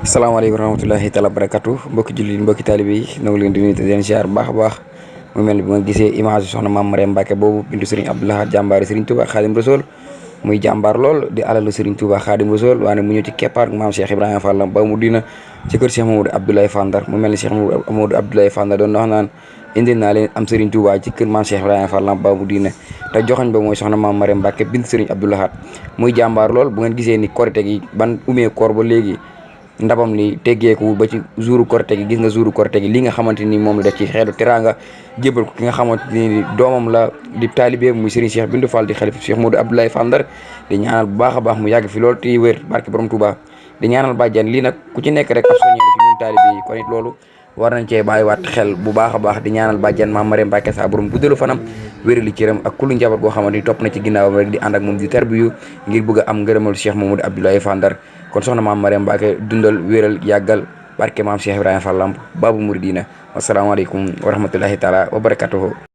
salaamaaleykum wa rahmatullahi taala barakatu mbokki jullit mbokki taalibe yi noo ngi leen di nuyu te di leen ziar baax a baax mu mel ni bu nga gisee image soxna Maam Mariam Mbacke boobu bintu Serigne Abdou Lahad jàmbaari Serigne Touba Khadim Rasoul muy jàmbaar lool di alalu Serigne Touba Khadim Rasoul waane mu ñëw ci keppaar maam Cheikh Ibrahima Fall ba mu dina ci kër Cheikh Mamadou Abdoulaye Fandar mu mel ni Cheikh Mamadou Abdoulaye Fandar doon wax naan indil naa leen am Serigne Touba ci kër maam Cheikh Ibrahima Fall ba mu dina te joxañ ba mooy soxna Maam Mariam Mbacke bintu Serigne Abdou Lahad muy jàmbaar lool bu ngeen gisee ni korite gi ban umee koor ba léegi ndabam li teggeeku ba ci jouru korite gi gis nga jouru korite gi li nga xamante ni moom la def ci xeetu teraanga jébal ko ki nga xamante ni doomam la di taalibe muy Serigne Cheikh Bintou Fall di xalifa Cheikh Modou Abdoulaye Fandar di ñaanal bu baax a baax mu yàgg fi lool te wér barke borom Touba di ñaanal bàjjan lii nag ku ci nekk rek ab soññee ci ñun taalibe yi kon it loolu war nañ cee bàyyiwaat xel bu baax a baax di ñaanal bàjjan Maam Mariam Mbacke saa borom guddalu fanam wérali cëram ak kullu njaboot goo xamante ni topp na ci ginnaawam rek di ànd ak moom di tarbiyu ngir bëgg a am ngërëmal Cheikh Mamadou Abdoulaye Fandar kon soxna Maam Mariam Mbacke dundal wéral yàggal barke maam Cheikh Ibrahima Fall Lamp Babu Mouridina wasalaamaaleykum wa rahmatullahi taala wa barakatuhu